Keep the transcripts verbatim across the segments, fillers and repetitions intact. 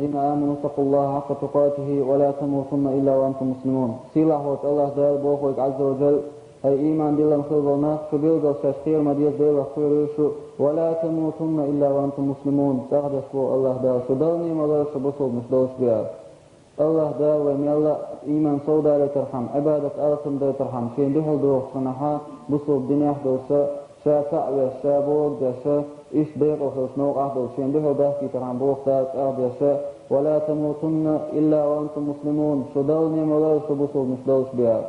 الذين آمنوا اتقوا الله حق تقاته ولا تموتن إلا وأنتم مسلمون. Сийлахь волчу Аллах Дала боху вайга, Азза ва Джалла: «ХӀай, ийман диллина хилла болу нах, шу билггал шаьш кхера ма деза, Делах кхоьруьйту шу, ولا تموتن إلا وأنتم مسلمون». ЦӀогӀа деш боху Аллах Дала: «Шу Далла ма лара, шу бусулбанаш долуш бен». Аллах Дала вай мелла а ийман совдалийтархьама, Ӏибадат алсамдайтархьама, шена дуьхьал догӀучу хенахь бусулба динехь долуш, ша цхьаъ веш, ша бохург деш, иштта декъала хилча новкъахь долуш, шена дуьхьал дахкийтархьама боху Дала, цӀогӀа деш: «ولا تموتن إلا وأنتم مسلمون». Шу Далла ма лара, шу бусулбанаш долуш бен.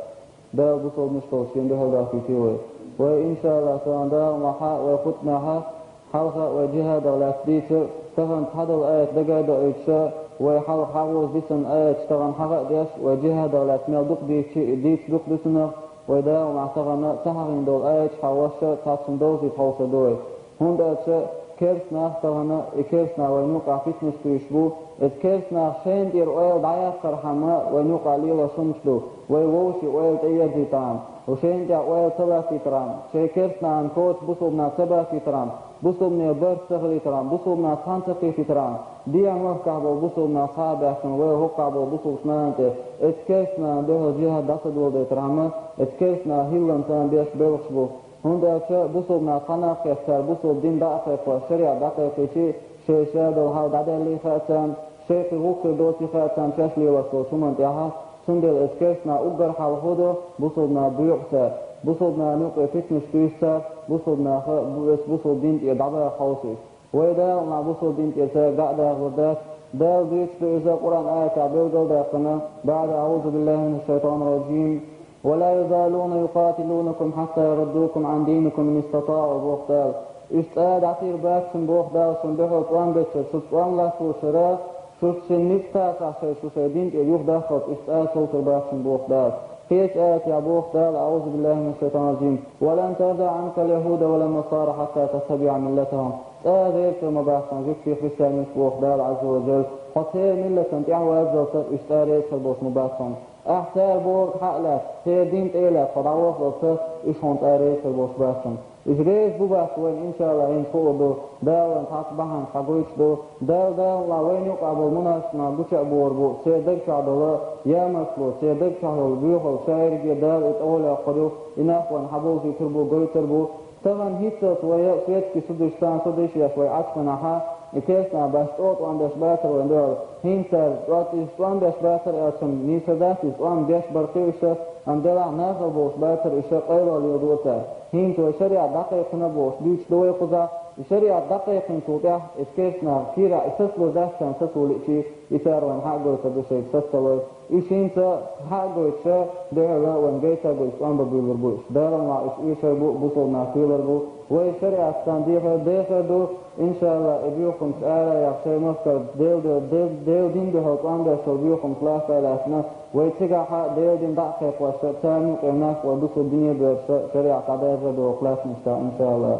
Дала бусулбанаш долуш шена дуьхьал дахкийтийла вай. Вай, иншааллахь, тахана Дала махьа вай хӀоттанехь, хьалха вай джихӀадах лаьцна дийцира, тахана цхьадолу аят дага а доуьйтуш, вай хьалха хьагӀоза дисина аяташ тахана хьаха а деш, вай джихӀадах лаьцна мел дукха дийцича а, дийца дукха ду цунах, вай Дала махьа тахана ца хьахийна долу аяташ хьагӀош, цхьацца довзийта хьовсур ду вай. ХӀунда аьлча керста нах тахана, и керста нах вайна юкъахь питанаш туьйсуш бу, иза керста нах шайна тӀера ойла дӀаяккхархьама вайна юкъахь лелош хӀуманаш ду, вай вовшийн ойла тӀеерзийтархьама, шайна тӀехь ойла ца латтийтархьама, шайн керста нахана кочу бусулба нах ца бахкийтархьама, бусулбане барт ца хилийтархьама, бусулба нах цхьаьна ца кхийтийтархьама, дехьа-махкахь болу бусулба нах схьа а баьхкина, вай хӀокхахь болу бусулбанаш нахана тӀе, иза керста нахана дуьхьал джихӀад дӀа ца доладайтархьама, иза керста нах хӀилланца беш белхаш бу. ХӀунда аьлча бусулба нах цхьаьна а кхетта, цара бусулба дин дӀа а кхайкхош, шариӀат дӀакхайкхийча, шайн ша долу хьал дӀадаьллий хаьа царна, шайн кхин гӀуллакх хир доций хаьа царна шаьш лелош долчу хӀуманна тӀехь, цундела иза керста нах уггар хьалха хӀун до, бусулба нах боькъу цара, бусулба нахана юкъе питанаш туьйсу цара, бусулба наха, бу-, иза бусулба дин тӀера дӀабаха хьовсуш. Вай Дала махьа бусулба дин тӀера цаьрга дӀа а дахалур дац. Дала дуьйцуш ду иза Къуръан аятехь билгалдаьккхина: «بعد أعوذ بالله من الشيطان الرجيم. ولا يزالون يقاتلونكم حتى يردوكم عن دينكم إن استطاعوا», боху Дала. Уьш цкъа а дӀатийр бац шуна, боху Дала, шуна дуьхьал тӀом бечара, шуьца тӀом латточара, шуьца шайн ницкъ кхачахь шайн, шу шайн дин тӀера юхадаххалц уьш цкъа а совцур бац шуна, боху Дала. Кхечу аятехь боху Дала: «أعوذ بالله من الشيطان الرجيم. ولن ترضى عنك اليهود ولا النصارى حتى تتبع ملتهم». ЦӀа а реза хир ма бац хьуна жуьгтий, христианий, боху Дала Азза ва Джалла. Хьо церан миллатана тӀаьхьаваззалц уьш цӀа а реза хир болуш ма бац хьуна. Ахь цара бохург хьа а лаьцна, церан дин тӀе а лаьцна хьо дӀавахалц, уьш хьуна цӀа а реза хир болуш бац хьуна. Иза реза бу-бац вайна, иншааллахь, хӀинца хуур ду, Дала вайна цхьацца бахьанаш хьагойтуш ду. Дала, Дала, вайна юкъахь болу мунашкъ нах гуча а богӀур бу, церан даг чохь долу ямартло, церан даг чохь йолу боьхалла ша ерриге Дала и тӀе гӀоле йоккхур ю, и нах вайна хьабовзуьйтур бу, гойтур бу. Тахана хӀинццалц вай светский судаш, царна судаш еш вай Ӏачкъанахьа, и керста нах бац, чӀогӀа тӀом беш бацара вайна дуьхьал. ХӀинца цара, иза тӀом беш бацара аьлча, нийса дац, иза тӀом беш бара кхин уьш, амма делахь нахала болуш бацара уьш, къайлаха леладора цара. ХӀинца вай шариӀат дӀакхайкхина а бохуш, дуьйцуш ду вай кхузахь, и шариӀат дӀакхайкхинчул тӀаьхьа иза керста нах кийрахь и сацалур дац царна, сацо лиъчий, и цара вайна хьа а гойтур ду шайга сацалой. Уьш хӀинца хьа а гойтуш, дуьхьал вайна гайта а гойтуш, тӀом бан буьйлур бу уьш. Дала махьа уьш оьшур бу, бусулба нах кхоьлур бу. Вай шариӀатца царна дехар, дехар ду, иншааллахь, и боьхамаш ара а яхна, шайн махкара Дела, Дела, Дела дин дуьхьал тӀом беш йолу боьхамаш лаьцна а лаьцна, вай цигахь а Делан дин дӀа а кхайкхош, царна юкъе нах вай бусулба дине а боьрзуш, шариӀат дӀадерзор ду вай лаьцначохь, иншааллахь.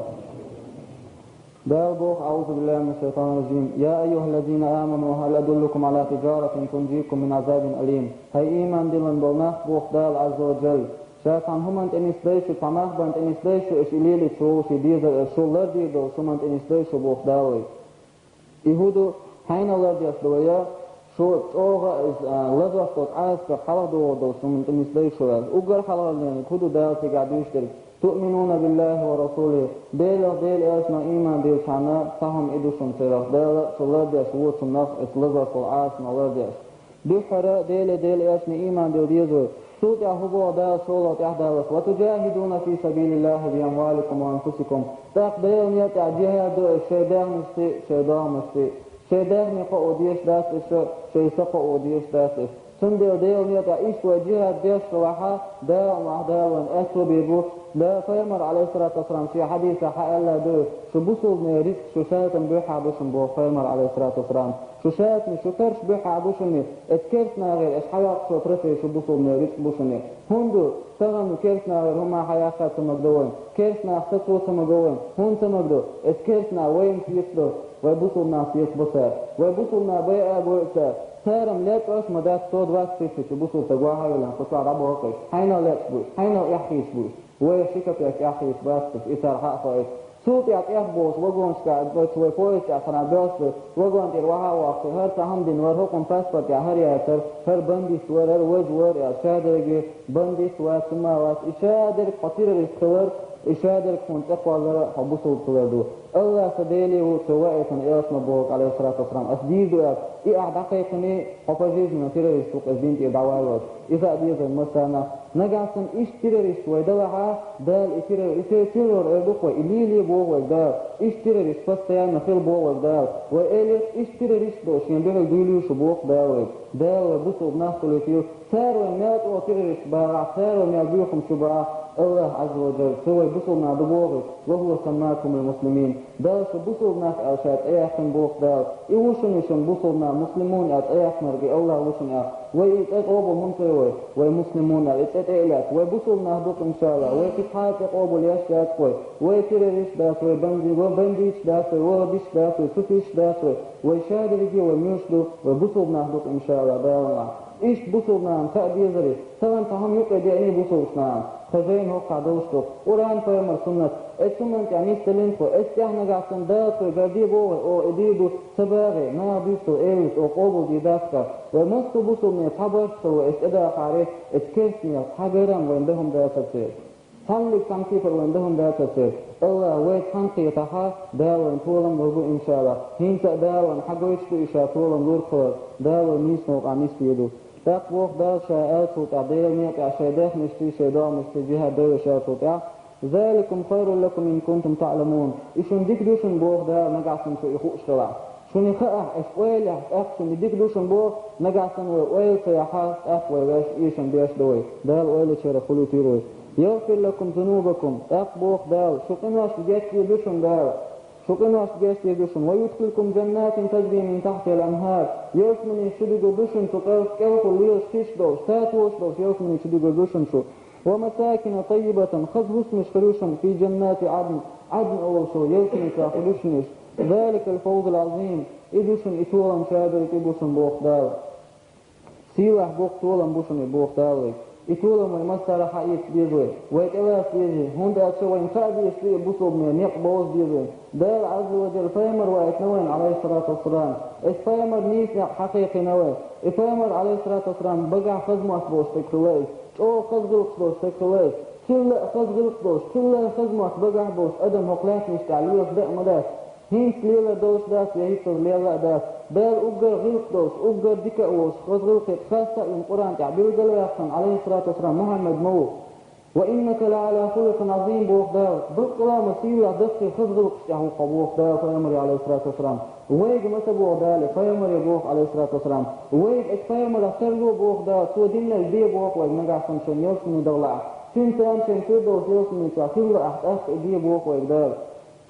Дала боху: أعوذ بالله من الشيطان الرجيم. يا أيها الذين آمنوا هل أدلكم على تجارة تنجيكم من عذاب أليم. ХӀай, ийман диллина болу нах, боху Дала Азза ва Джалла, ша цхьана хӀуманна тӀе нисдой шу, цхьа нах бан тӀе нисдой шу, аша и лелийча вовшийн дезар, аша шу лардийр долу хӀуманна тӀе нисдой шу, боху Дала вай. И хӀун ду, хьайна лардеш ду вай, шу чӀогӀа а иза, а, лазош долчу Ӏазапах хьалха догӀур долу хӀуманна тӀе нисдой шу аьлла. Уггар хьалхарниг хӀун ду Дала цигахь дуьйцуш дерг? تؤمنون بالله ورسوله. Делах, Делан элчанах ийман дилличхьана, цхьа хӀума и ду шуна церах, Дала шу лардеш воцунах, иза лазош долу Ӏазапах лардеш. Дуьххьара Деле, Делан элчане ийман дилла деза вай. Цул тӀаьхьа хӀун боху Дала шолгӀа тӀаьхьадаллалц: وتجاهدون في سبيل الله بأموالكم وأنفسكم. ТӀаккха Делан некъа тӀехь джихӀад до аша шайн даьхнашций, шайн догӀмашций. Шайн даьхни кхоо дезаш дац аша, шайн са кхоо дезаш дац аша. Цундела Делан некъа тӀехь иштта вай джихӀад деш хилахь, Дала махьа Дала вайна аьтто бийр бу. Дала, Пайхамар, Ӏалайхиссалату вассалам, шен хьадисехь хьаалла ду: «Шу бусулбанийн рицкъ шу шайтӀан буьххьехь бу шуна», боху Пайхамар, Ӏалайхиссалату вассалам. Шу шайтӀанийн, шу карш буьххьехь бу шуна, эцу керста нахера аша хьайоккхуш йолу трофей шу бусулбанийн рицкъ бу шуна. ХӀунда ду, тахана керста нахера хӀума хьаяккха ца магадо вайна, керста нах сацо ца магадо вайна. ХӀунда ца магадо? Эцу керста нах вайна сецадо, вай бусулба нах сецабо цара. Вай бусулба нах байа а бойу цара. Цара-м лечкъош а ма дац, сто двадцать тысяч бусулба стаг вахьа а виллина, кху чохь дӀабоху-кх уьш. Хьайна лечкъаш бу уьш, хьайна эхь хийцаш бу уьш. Вай ши капек эхь хийцаш бац уьш, и цара хьа а хоуьйту. Цул тӀаьхьа тӀех болуш вагонашка, вай поезд тӀехь цхьана боьлхуш, вагон тӀера вахьа а вахча, хӀара цхьа хӀама дина вара, хӀокхунна паспорт тӀехь хӀара яцара, хӀара бандит вара, хӀара важа вара аьлла, шадерриге бандит вац, хӀумма вац, и шадерриг хьо террорист хилар, и шадерриг хьуна цӀе кхоллар хьо бусулба хилар ду. АллахӀ сан Дела ву, цо ваийтина элчано бохург, Ӏалайхиссалату вассалам, ас дийр ду аьлла, и ахь дӀакхайкхиний, хьо пожизненно террорист ву-кх, ас дин тӀера дӀаваллалц. И хаа деза вайна массарна. Нагахь санна иштта террорист вай далахь, Дала и террор, и те-, террор эр ду-кх вай, и лелае боху вайга Дала, иштта террорист постоянно хила боху вайга Дала. Вай элира, иштта террорист долуш шен дуьхьал дуьйлийла шу боху Дала вайга. Дала вай бусулба нах хуьлуьйтийла. Цара вайна мел чӀогӀа террорист багӀахь, цара вай мел буьйхам чу бахь, АллахӀ Ӏазза ва Джалла, цо вай бусулба нах ду боху, «وهو سماكم المسلمين». Дала шу бусулба нах аьлла ша цӀе яьккхина боху Дала. И ву шуна, и шуна бусулба нах, муслимун аьлла цӀе яьккхинарг и АллахӀ ву шуна аьлла. Вай и цӀе къобал муха ца йо вай, вай муслимун аьлла, и цӀе тӀе а лаьцна. Вай бусулба нах ду-кх, иншаАллахӀ. Вай кхин цхьа а цӀе къобал еш яц-кх вай. Вай террорист дац, вай банди-, вай бандиташ дац, вай ваххабисташ дац, вай суфисташ дац, вай, вай шадерриге вай муьлш ду, вай бусулба нах ду-кх, иншаАллахӀ, Дала мукъ лахь. Иштта бусулба нахана хаа дезарий, тахана цхьа хӀума юкъе деъний бусулба нахана, тхан жайна хӀокхахь долуш ду-кх Къуръан, пайхамар суннат. Эцу хӀуманна тӀехь нисделлина тхо, эцу тӀехь нагахь санна Дала тхоьга гӀар де боху вай, оха и дийр ду, ца багӀий, наха дуьйцург элира, оха къобал дийр дац-кх. Вай массо а бусулбане цхьа барт хила вай, эцу тӀедахаре, эцу керстанех цхьа грамм вайна дан хӀума дацара церан. Цхьанниг цхьана кепара вайна дан хӀума дацара церан. АллахӀ вай цхьаьна кхетахь, Дала вайна толам лур бу, иншаАллахӀ. ХӀинца а Дала вайна хьагойтуш ду и ша толам лур хилар, Дала вай нийсонан юкъахь нисдийр ду. ТӀаккха боху Дала ша аьллачул тӀаьхьа, Делан некъа тӀехь шайн даьхнашций, шайн догӀмашций джихӀад дойла аша аьллачул тӀаьхьа, «ذلكم خير لكم إن كنتم تعلمون». И шуна дика ду шуна, боху Дала, нагахь санна шу и хууш хилахь. Шуна и хаахь, аша ойла яхь, тӀаккха шуна и дика ду шуна, боху, нагахь санна вай ойла ца яхь, тӀаккха вай ваьш эшам беш ду вай. Дала ойла йечарах хуьлуьйтийла вай. «يغفر لكم ذنوبكم», тӀаккха боху Дала, шун къиношна гечдийр ду шуна Дала. Шун къиношна гечдийр ду шуна. «ويدخلكم جنات تجري من تحتها الأنهار». Ялсаманин чу дуьгур ду шуна цу кӀел-, кӀелхула лелаш хиш долуш, сатолаш долуш ялсаманин чу дуьгур ду шуна шу. «ومساكن طيبة», хаза хӀусамаш хир ю шуна, «في جنات عدن», Ӏадн олуш йолу ялсамани чохь хир ю шуна уьш. «ذلك الفوز العظيم», и ду шуна и толам шадерг, и бу шуна, боху Дала. Сийлахь бу-кх, толам бу шуна и, боху Дала вайга. И толам вай массара а хьаэца деза вай, вай тӀелаца деза, хӀунда аьлча вайна хаа дезаш ду и бусулбане некъ бовза деза вай. Дала Ӏазза ва Джалла пайхамар ваийтина вайна, Ӏалайхиссалату вассалам. Эцу пайхамаран нийса некъ хьакхайкхийна вай. И пайхамар, Ӏалайхиссалату вассалам, багахь хаза мотт болуш стаг хилла иза. ЧӀогӀа хаза гӀиллакхаш долуш стаг хилла иза. Цул а хаза гӀиллакх долуш, цул а хаза мотт багахь болуш адам хӀокху лаьттанаш тӀехь лелаш даа а ма дац. ХӀинца лелар долуш дац я хӀинццалц лелла а дац. Дала уггар гӀиллакх долуш, уггар дика а волуш, хаза гӀиллакхех хасса а вина Къуръан тӀехь билгалваьккхина Ӏалайхиссалату вассалам Мухьаммад ма ву. «وإنك لعلى خلق عظيم», боху Дала, баккъала а ма сийлахь даккхий хаза гӀиллакхаш тӀехь ву хьо, боху Дала пайхамаре, Ӏалайхиссалату вассалам. Вайга ма ца боху Дала, пайхамаре боху, Ӏалайхиссалату вассалам. Вайга эцу пайхамарах тарло, боху Дала, цо динарг де боху вайга нагахь санна шайна ялсамани дахалахь. Цуьнца царна шайн Фирдовс ялсамани чохь хилла ахь тӀаккха и де боху вайга Дала.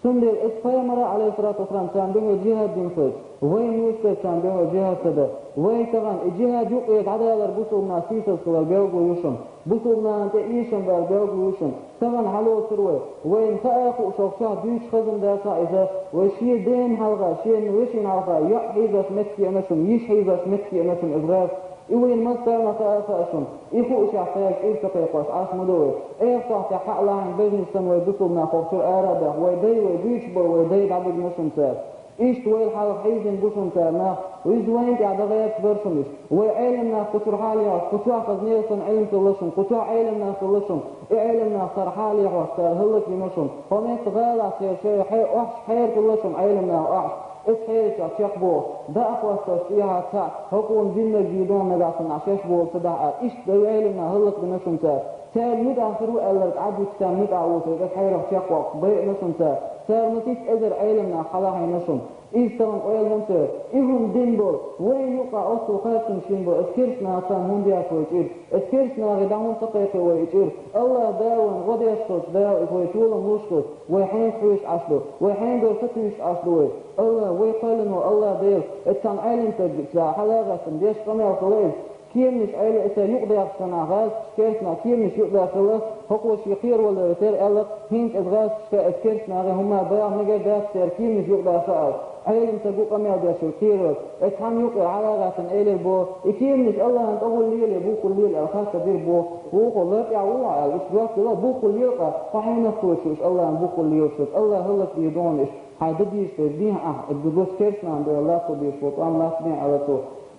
Цундела эцу пайхамара, Ӏалайхиссалату вассалам, царна дуьхьал джихӀад дина хилча, вайн муьлш дара царна дуьхьал джихӀад ца дан? Вай тахана и джихӀад юкъе дӀадалар бусулба нах сийсаз хилар билгало ю шуна. Бусулба нахана тӀе эшам бар билгало ю шуна. Тахана хьалоцур вай. Вайна хаа а хууш, хӀокху чохь дуьйцуш хазна дац иза, вай шен ден хьалха, шен вешин хьалха йоӀ хьийзош меттиг а ю шуна, йиша хьийзош меттиг а ю шуна иза гӀазкх. И вайна массарна а хаа а хаа шуна, и хуушехь цаьрга чӀир ца кхайкхош Ӏаш ма ду вай. Ӏеха сохьтехь хьа а лахьийна бежнаш санна вай бусулба нах хӀокху чуьра ара а баьхна, вай дай, вай буьйцуш болу вай дай дӀадигна шуна цара. Иштта вайла хьалха хьийзина бу шуна цара нах, иза вайна тӀехь дан гӀерташ бара шуна иштта. Вай Ӏелам нах кху чуьра хьалаехьош, кху чохь хаза нехан санна Ӏилма хилла шуна, кху чохь Ӏелам нах хилла шуна, и Ӏелам нах цара хьалаехьош, цара хӀаллаквина шуна. ХӀокху метта гӀалахь церан шайн хье-, охьаш хьера хилла шуна, Ӏелам наха охьаш. Эцу хьерачохь чекхбохуш, даа а хьостош, цӀехьа цхьаъ, хӀокхуна диннарг дийр ду, нагахь санна ахь шаьш бохург ца дахь аьлла, иштта дай Ӏелам наха хӀаллакдина шуна цара. Церан муьтӀахь хир ву аьлларг Ӏадвичча, царна муьтӀахь воцург, эцу хьерах чекхвоккхуш байина шуна цара. Цара масийтта эзар Ӏелам нах хьалахьийна шуна. Иза тахана ойла хӀунда ца йо? И хӀума дин бо, вай юкъахь оццул харцонаш йина бо, эцу керстанаха санна хӀунда яц вай чӀир? Эцу керстанахе дӀа хӀунда ца кхайкхо вай и чӀир? АллахӀ Дала вайна гӀо деш хилча, Дала иза вай толам луш хилча, вай хьенга хьоьжуш Ӏаш ду, вай хьенгара сатуьйсуш Ӏаш ду вай? АллахӀ, вай кхоьллина волу АллахӀ Дела, эцу цхьана Ӏелам стага хьалагӀаьттина деш къамел хилла иза. Кеманаш Ӏела эцара юкъадаьккхича санна гӀазкхаша, керстанаха кеманаш юкъадаьккхина хилла, хӀокхо шен кхеравалар тера аьлла, хӀинца иза гӀазкхашка, эцу керстанахе хӀумма баха мегар дац церан кеманаш юкъадаккха аьлла. Ӏелам ца гу къамел дешал кхералц, э, цхьан юкъе хьалагӀаьттан элир бо, и кеманаш Аллахьан тӀагӀолла леле, бухула леле аьлла, хатта дир бо, вухо лар тӀехь ву аьлла, уьш доттала, бухула лелкъа, хьо хьенах кхочуш, Аллахьан бухула лелаш, Аллахь хӀаллакбе догӀун иш, хьай дадийш дай дехьа ахь, э, дус керснахан дойла лакхо беш, бо тӀом лац дехьа аьлла цо.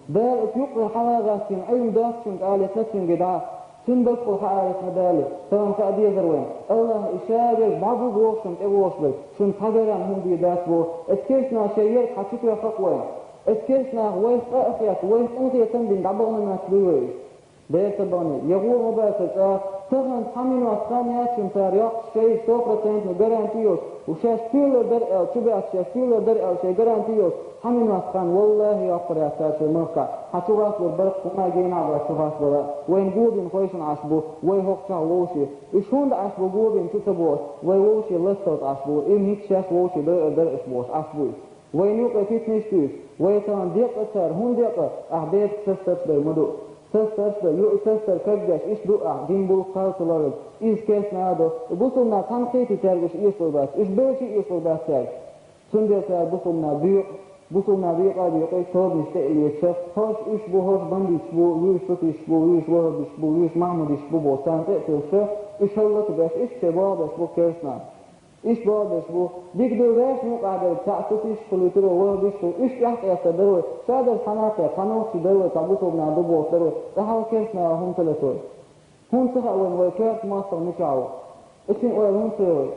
Дала аса юкъе хьалагӀаьттина Ӏилма доцучунга алетна цуьнга дӀа, цуьнан баккхал хьаалетна Дала, тахана хаа дезар вайн. Аллахь и ша верг бӀабу бохушан тӀевогӀуш верг, шун цхьа гаран хӀума бе дац бо, эца керсна шайн ерг хьа чу тоьххакх вайн. Эца керснаха вайх къа а хетта, вайх къинхетам бина дӀабахана нах буй вай. Дера ца бахана, я гӀур ма бацар цӀа, тахана цхьа минот хан яц шун цара йоккхуш шай сто процентный гаранти йолуш, ва шаьш туьйлар дара аьлла, чубаьхча шаьш туьйлар дара аьлла шай гаранти йолуш, цхьа минот хан, валлахӀи, йоккхур яц цара шайн махкахь, хьан чу гӀотталур баркх хӀума генахь а бац чу гӀоттабала, вайн гобина хойшина Ӏаш бу, вай хӀокху чохь вовший. Уьш хӀунда Ӏаш бу гобина чу ца бохуш, вай вовший ласталц Ӏаш бу, и миц шаьш вовший дойур дара аш бохуш Ӏаш бу. Вайна юкъа фитнаш туьйсу, вай тахана декъа цара, хӀунда декъа, ахь бепиг састарш дай ма ду. Састарш дай, юкъа састар кагдеш, иштта ду ахь, дин булх кхалсаларг, иза керсна а до, и бусулнах цхьаьна кхетий цаьрга уьш эшалур бац, уьш белший эшалур бац цаьрга. Цундела цара бусулнах боькъу, бусулнах бекъа а бекъий, тобанаш тӀе а леташ, хӀорш уьш бу, хӀорш бандиташ бу, вуьш сутисташ бу, вуьш вахӀабисташ бу, вуьш махьмудисташ бу боху, царна тӀе а тевжаш, уьш хӀаллак а беш, иштта шайн болх беш бу керсна. Иштта болх беш бу, дика ду вешан юкъахь дерг цхьаъ сутисташ хуьлуьйтур вай, вахӀабисташ хуьлу, уьш тӀехь къестар дара вай, ша дерг хьан нах а, цхьа нохчий дара вай, цхьа бусулнах ду бохуш дара вай, тӀаьхьа керсна хӀума ца лето вай. ХӀунда ца хаьа вайна вай коьрта мостагӀа мичахь ву? И шин ойла хӀунда ца йо вай?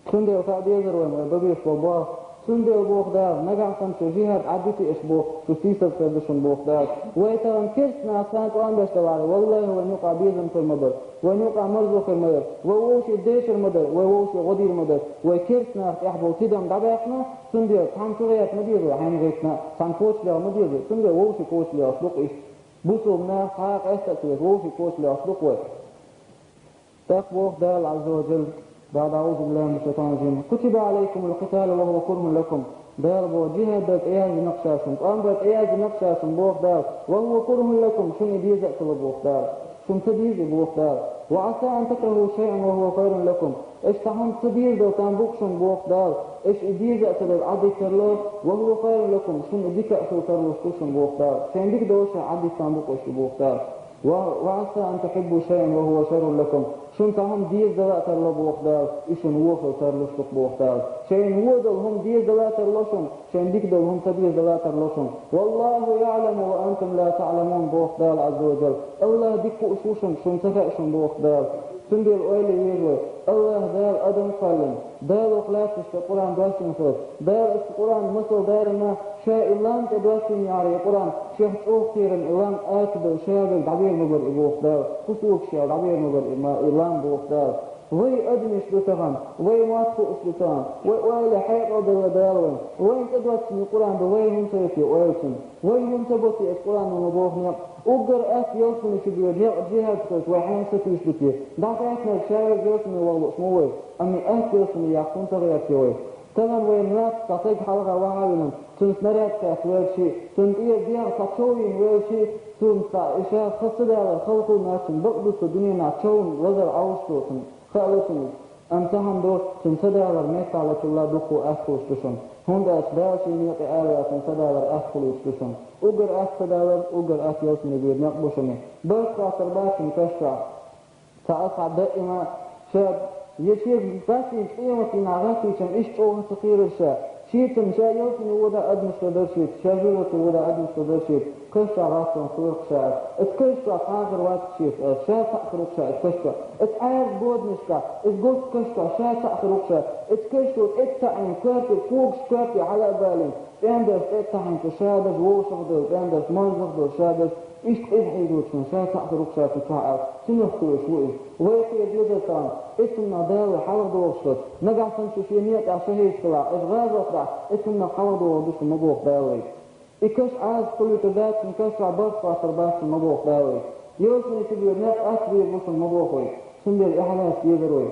Цундела хаа дезар вайна вай бан беш болу болх. Цундела боху Дала, нагахь санна шу жихӀад Ӏаддите аша боху, шу сийсаз хир ду шуна боху Дала. Вай тахана керстанах сан тӀом беш далахьара, валлахӀи, вайна юкъахь безам хир ма бара, вайна юкъахь марзо хир ма яра, вай вовшийн дешар ма дара, вай вовшийн гӀо дийр ма дара. Вай керстанах тӀехь болу тидам дӀабаьккхина, цундела цхьаьна чу гӀерта ма деза вай, хьайна гӀиртина, цхьаьна коча леха ма деза вай, цундела вовшийн коча лехаш ду-кх иштта. Бусулба нах хьа къаьстта а ца веш, вовшийн коча лехаш ду-кх вай. ТӀаккха боху Дала Ӏазза ва Джалла, баӀда аӀузу биллахӀи мина шшайтӀани рражим: «Кутиба Ӏалайкумул къиталу ва хӀува курхӀун лакум». Дала боху, жихӀад дар тӀеяздинарг ша шуна, тӀом бар тӀеяздинарг ша шуна боху Дала, «ва хӀува курхӀун лакум», шуна и деза а ца ло боху Дала, шуна ца деза и боху Дала. «Ва Ӏаса ан такрахӀу шайъан ва хӀува хайрун лакум». Аша цхьа хӀума ца дезадала там бу-кх шуна боху Дала, аша и деза а ца дала Ӏадитарло, «ва хӀува хайрун лакум», шуна и дика а хила тарлуш ду шуна боху Дала. Шайна дика долуш шайн Ӏадитта там бу-кх аша боху Дала. «Ва, ва Ӏаса ан тухьиббу шайъан ва хӀува шаррун лакум». Шуна цхьа хӀума дезадала а тарло боху Дала, и шуна вон хила тарлуш ду-кх боху Дала. Шайна вон долу хӀума дезадала а тарло шуна, шайна дика долу хӀума ца дезадала а тарло шуна. «ВаллахӀу яӀламу ва антум ла таӀламун», боху Дала Ӏазза ва Джалла. АллахӀ дика хууш ву шуна, шуна ца хаьа шуна боху Дала. Цундела ойла е вежа вай, АллахӀ Дала адам кхоьллина, Дала ваха лаьтташ тӀе Къуръан доссийна хилар, Дала аса Къуръан масал дарина, ша и лам тӀе доссийна яхьара и Къуръан, шех чӀогӀа кхерам и лам ацадала ша верг дӀабер ма бара и боху Дала, кху сурташ ял дӀабер ма бара и ма-, и лам боху Дала. Вай адамаш ду тахана, вай мотт хууш ду тахана, вай ойла хьекъал делла Дала вайн, вайна тӀедоссийна Къуръан ду, вай хӀунда ца йо те ойла цунна? Вай хӀунда ца бо те аса Къуръано ма боху некъ? Уггар атта ялсамани чу бен некъ жихӀад хилча, вай хьенан сатуьйсуш ду те? ДӀахаьттинарг ша верг ялсамани ваха лууш ма ву вай, амма атта ялсамани яккха хӀунда ца гӀерта те вай? Тахана вай нах цхьа стаг хьалха вахьа а вина, цунна снаряд кхетта вевлча, цунна тӀера дегӀ цхьа чов йина вевлча, цунна цхьа и ша хаза ца далар хала хуьлу нах, цунна бакъ ду цу дуьненахь човна лазар Ӏовшуш доцург, хаало цунна иза. Амма цхьа хӀума ду, цунна ца далар меттахь лачулла дуккха атта хуьлуш ду шуна. ХӀунда аьлча Дала шен некъе ала ваьлла цунна ца далар атта хуьлуьйтуш ду шуна. Уггар атта ца далар, уггар атта ялсамани бен некъ бу шуна. Барт хаттар бац шуна каш чохь. Цхьа а цхьа даима ша, я шега гӀаттийча, къематдийнахь гӀаттийча-м иштта чӀогӀа ца кхерар ша. Шеца-м ша ялсамани вода адамашна дара шеца, ша жоьжахате вода адамашна дара шеца. Каш чохь гӀаттон хуьлу-кх ша аса. Оцу каш чохь цхьа а хир вац-кх шеца аса, ша цхьаъ хир ву-кх ша оцу каш чохь. Оцу Ӏаьржа боданашкахь, оцу готта каш чохь ша цхьаъ хир ву-кх ша. Оцу каш чу тӀе а таӀийна, коьрте, когаш коьрте хьала а балийна, пӀендарш тӀе а таьӀийна, ша дерш вовшах а девлла, пӀендарш морзах а девлла, ша дерш иштта къиза хьийзочунна ша цхьаъ хир ву-кх ша цу чохь аса. Цунах кхоьруш ву иза. Вай кхера дезар тахана, оцунна Дала вай хьалха дохуш хилча, нагахь санна шу шен некъехь шахӀидаш хилахь, аша гӀазотехь, оцунна хьалха дохур ду шу ма боху Дала вайга. И каш Ӏазап хуьлуьйтур дац шуна, каш чохь барт хаттар бац шуна ма боху Дала вайга. Ялсамани чу бен некъ атта бийр бу шуна ма боху вайга. Цундела Ӏехьа лаьцна дезар вай.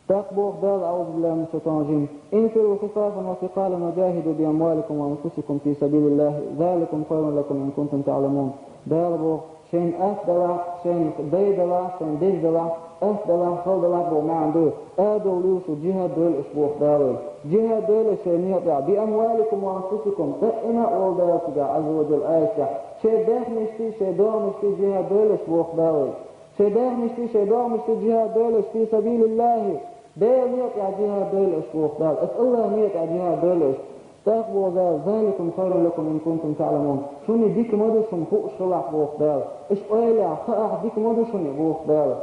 ТӀаккха боху Дала, аӀузу биллахӀи мина шшайтӀани рражим: «Инфиру хифафан ва сикъалан ва жахӀиду би амваликум ва анфусикум фи сабилиллахӀи, заликум хайрун лакум ин кунтум таӀламун». Дала боху: Шайн ас далахь, шайн дай далахь, шайн деза далахь, ас далахь, хала далахь боху маьӀна ду. Ара довла шу, жихӀад дойла аша боху Дала. ЖихӀад дойла аша шайн некъа тӀехь, «биамваликум ва анфусикум», къаьина а волу Дала цигахь, Ӏазза ва Джалла, аьшна. Шайн даьхнашций, шайн догӀмашций жихӀад дойла аша боху Дала. Шайн даьхнашций, шайн догӀмашций жихӀад дойла аша, фи сабилиллахи. Делан некъа тӀехь жихӀад дойла аша боху Дала. Аса Аллахьан некъа тӀехь жихӀад дойла аша. ТӀаккха боху Дала: «Заликум хайрун лакум ин кунтум таъламун». Шуна дика ма ду шуна хууш хилахь боху Дала. Аша ойла, хаахь дика ма ду шуна боху Дала.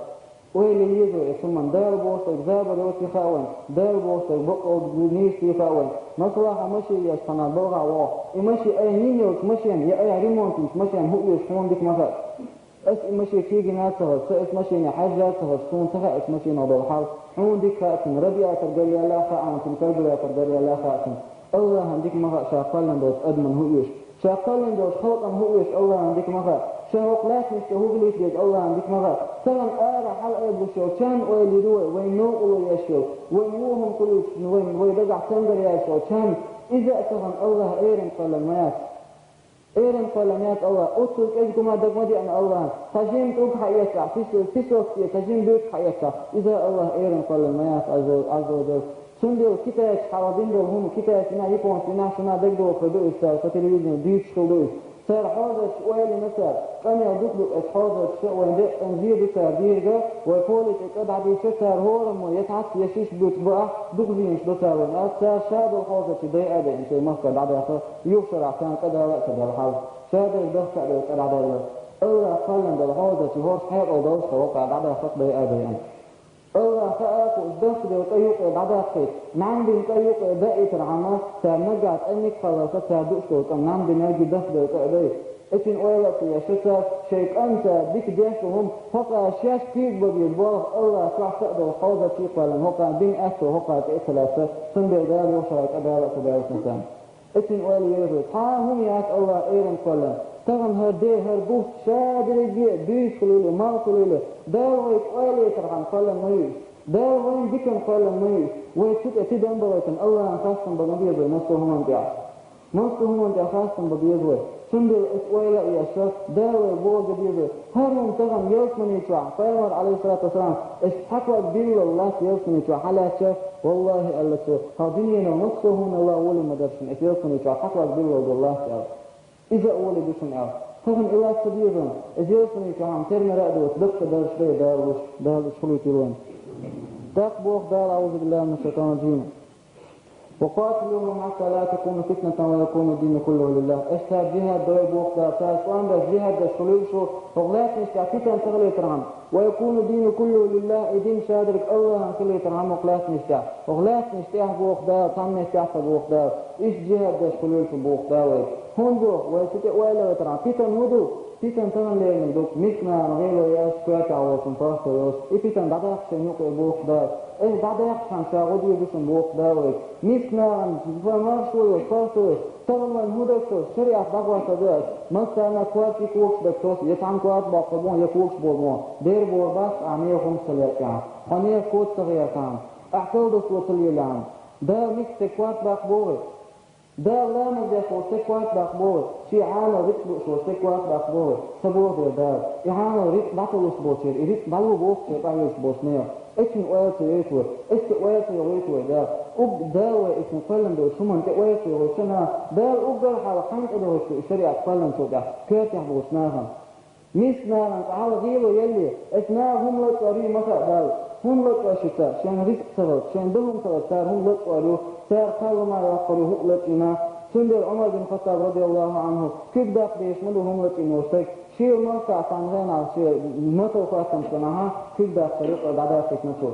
Ойла еза вай, цуьнан Дала бохург забар йоций хаьа вайн, Дала бохург бакъ йолу нийса дий хаьа вайн. Масала, хьан машен еш хьан балхахь вогӀу. И машен айхьа йина йолчу машенна, я айхьа ремонт йинчу машенна хӀун оьшу хьуна дика ма хаьа. Ас и машен кегийна а ца хаза, со ас машене хьаьжжа а ца хаза, суна ца хаьа ас машенах долу хьал. Хьуна дика хаьа цуьнан радиатор гаръяьлла а хаьа, цуьнан карбюратор гаръяьлла а хаьа цуьнан. Аллахьан дика ма хаьа, ша кхоьллина долчу адаман хӀун оьшу. Ша кхоьллина долчу халкъан хӀун оьшу Аллахьан дика ма хаьа. Ша хӀокху лаьттанаш тӀе хӀун хилийта деза Аллахьан дика ма хаьа. Тахана ара хьалаайбалуш йолу чан ойла йира вай, вайн новкъарло еш йолу, вайн вон хӀума хуьлуьйтуш, вайн, вай дагахь цамгар яьллаш йолу чан. Иза а тахана Аллахь эрна кхоьллина ма яц. Эрна кхоьллина яц Аллахь. Оццул кӀезиг хӀума дага ма деана Аллахьна. Цхьа жима тӀулг хьаэцчахь, песо-, песок тӀе цхьа жима буьрка хьаэцчахь, иза а Аллахь эрна кхоьллина ма яц, Ӏазза ва Джалла. Цундела китайцаша хьалха дина долу хӀума, китайцаша дина, японцаша дина, шуна дагадогӀуш хир ду иза цара, по телевидению дуьйцуш хир ду иза. Цара хьозарчу ойла йина цара, къамел дукха ду, оцу хьозарчаша вайн декъана зен ду цара дийриг, вай поле тӀе кӀа дӀадийча, цара хӀораммо я цхьацца, я шиша буьрка баахь, дукха зенаш до цара вайна аьлла, цара ша долу хьозарчий дайа а дайина шайн махкара дӀадаьхна, юха шарахь царна кӀа дала а ца делла хьал. Ша дерг дахка а делла кӀа дӀадаьлла. Аллахь кхоьллина долу хьозарчий хӀорш хьекъал долуш тхан воккха дӀадаьхна кхайа а дайина. Аллахь хаа а хууш, дахка делла кӀа юкъе дӀадаккхийта, нӀаьна бина кӀа юкъе даийтархьама, цара наггахь тӀемниг а хиларх, цара дууш долу кӀа нӀаьна бинарг и дахка делла кӀа а дай. Оцуьнан ойла а ца еш, цара шайн кӀанта дика деш долу хӀума, хӀокхара шаьш куьйга бан беза болх Аллахь чохь са а долу хьозарчий кхоьллина, хӀокхарна бина аьтту хӀокхара тӀе а ца лаьцна, цундела Дала юха шарахь кӀа дала а ца делла царна. Оцуьнан ойла еза вай, цхьа а хӀума яц Аллахь эрна кхоьллина. Тахана хӀара де, хӀара бутт ша дерриге а буьйса хуьлийла, мала хуьлийла, Дала вайга ойла ецархьама кхоьллина ма ю иза. Дала вайна диканна кхоьллина ма ю иза. Вай цу тӀе тидам бан лайтина Аллахьан хастам бан ма беза вай массо а хӀуманна тӀехь. Массо а хӀуманна тӀехь хастам бан беза вай. Цундела оцу ойла а еш, Дала вайга бохург дан беза вай. ХӀара хӀума тахана ялсамани чохь, Пайхамар, Ӏалайхиссалату вассалам, аша цхьа ког биллалц ялсамани чохь хьалаьцча, валлахӀи, аьлла цо, хьо дуьненал массо а хӀуманал а гӀоле ма дара шуна, аша ялсамани чохь цхьа ког биллалц долу лац аьлла. Иза а гӀоле ду шуна аьлла. Тахана и лац ца деза вайна, иза ялсамани чохь хьан термера а доцу даккха дарш дай Дала луш, Дала луш хуьлуьйтийла вайна. ТӀаккха боху Дала, аӀузу биллахӀи мина шшайтӀани рражим: «Ва къатилухӀум хьатта ла такуну фитнатун ва якуна ддину куллухӀу лиллахӀ». Аша цара жихӀад дой боху Дала, цара тӀом беш жихӀад деш хуьлийла шу, хӀокху лаьттанаш тӀехь питана ца хилийтархьама. «Ва якуна ддину куллухӀу лиллахӀ», и дин ша дерг Аллахьан хилийтархьама хӀокху лаьттанаш тӀехь. ХӀокху лаьттанаш тӀехь боху Дала, цхьанна меттехь ца боху Дала. Иштта жихӀад деш хуьлийла шу боху Дала вайга. ХӀунда боху, вай цу тӀе ойла а вайтархьама, питана хӀун ду? Питана тахана леринарг ду, миска нахана гӀело еш, коьртехь волчун паргӀато йолуш. И питана дӀадаккха шайна юкъе боху Дала. Аша дӀадаьккхичхьана ша гӀо дийр ду шуна боху Дала вайга. Миска нахана маршо йолуш, паргӀато йолуш. Тахана вайна хӀун дагтосу, шариӀат дӀахӀоттор ду аша. Массарна а корта я когаш дагтосу, я цхьанна корта боккхур бу хьуна, я когаш бохур бу хьуна. Дера бохур бац ахь нехан хӀума ца лечкъехь, хьо нехан кота ца гӀертахьама, ахь калдасо ца лелахьама. Дала миска стеган корта баккха боху вай. Дала ламаз деш волу стеган корта баккха боху вай. Шен хьанал рицкъ лууш волу стеган корта баккха боху вай. Ца боху дера Дала. И хьанал рицкъ дӀаталуш болчеран, и рицкъ дӀало боху церан къахьоьгуш болчу нехан. Оцуьнан ойла ца йойта вай, оцу тӀе ойла ца йохуьйту вай Дала. Уггар Дала вай оцунна кхоьллина долчу хӀуманна тӀе ойла ца йохуьйту ша наха, Дала уггар хьалха хьанна тӀедохуьйту и шариӀат кхоьллинчул тӀаьхьа, коьртехь болчу нахана. Миска нахана цкъа хьалха гӀело елле, оцу наха хӀума лачкъор ю ма хаьа Далла. ХӀума лачкъор ю цара, шайна рицкъ ца хилча, шайна дан хӀума ца хилча, цара хӀума лачкъор ю, цара кхалла ма йоккхур ю хӀуъа лачкъийна. Цундела Ӏумар бин Хаттаб, радияллаху Ӏанху, куьг даккха дезаш ма ду хӀума лачкъийна волу стаг. Шен махкахь цхьана хенахь шен масал хоттамаш хенахь, куьг даккхар юкъара дӀадаккхийтина цо.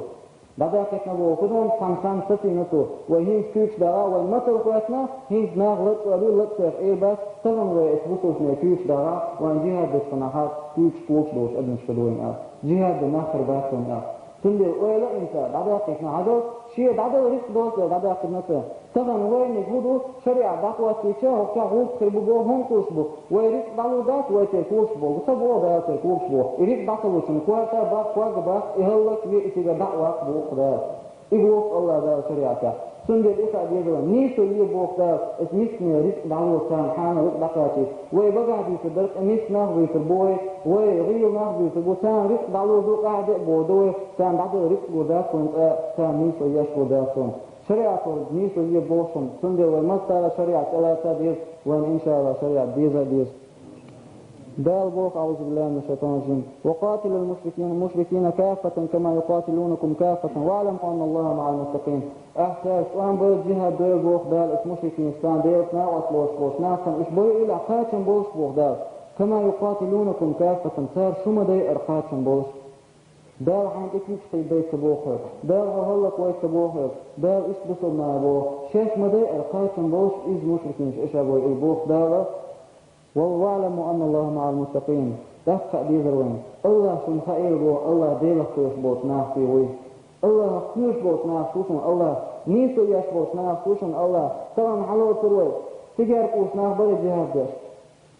ДӀадаккхийтина боху, хӀун ду, цхьана хан сацийна цо. Вай хӀинца куьйгаш дагӀа, вайн масал хоьттина, хӀинца наха лачкъор ю, лачкъех Ӏе бац, тахана вай оцу бусалбанийн куьйгаш дагӀа, вайн жихӀад дечу хенахь куьйгаш когаш долуш адамаш хир ду вайна аьлла. ЖихӀад дан нах хир бац вайна аьлла. Цундела ойла а йина цара, дӀадаккхийтина хьажал, шен дӀадала рицкъ доцу дела дӀадаккхийтина ца. Тахана вайниг хӀун ду, шариӀат дӀахӀоттийча, хӀокху чохь гӀуллакх хир бу боху, хӀунда кхуьуш бу? Вай рицкъ дӀалур дац, вай церан когаш болу. Ца боху Дала церан когаш боху. И рицкъ дӀа ца лучунна корта баккха, ког баккха, и хӀаллак ве, и цигара дӀа а ваккха боху Дала. И боху Аллах Дала шариӀатехь. Цундела и хаа деза вайна, нийсо е боху Дала, эцу мисканийн рицкъ дӀалур царна, хьанал рицкъ дӀакхачийта. Вай багахь дуьйцур дара, ткъа миска нах буьйцур бу вай, вай гӀийла нах буьйцур бу, царна рицкъ дӀалур ду, къахьега а боху ду вай, царна дӀадала рицкъ гур дац вайна, ткъа царна нийсо еш гур дац вайна. ШариӀато нийсо е боху шуна, цундела вай массара шариӀат тӀелаца деза, вайна, иншалла, шариӀат деза а деза. Дала боху, أعوذ بالله من الشيطان الرجيم: وقاتلوا المشركين، المشركين كافة كما يقاتلونكم كافة واعلموا أن الله مع المتقين. Ахьа цаьрца тӀом бара, джихӀад дойла боху Дала, оцу мушрикинашца, Делаца накъост лоцуш болчу нахаца, уьш бойла ахь кхачам болуш боху Дала. كما يقاتلونكم كافة, цара шу ма дайара кхачам болуш. Дала хьайна тӀе куьйгаш кхийдайта ца боху хьоьга, Дала хьо хӀаллаквайта ца боху хьоьга, Дала иштта бусалба наха боху, шаьш ма дайара кхачам болуш иза мушрикинаш, аша бойла боху Дала. واعلموا أن الله مع المتقين. ТӀаккха а дезара вайна, АллахӀ шуна хаийла боху, АллахӀ Делах кхоьруш болчу нахах вуй. АллахӀах кхоьруш болчу нахах ву шуна АллахӀ, нийсо еш болчу нахах ву шуна АллахӀ. Тахана хьалоцур вай, цигара кхуьуш нах бара джихӀад деш.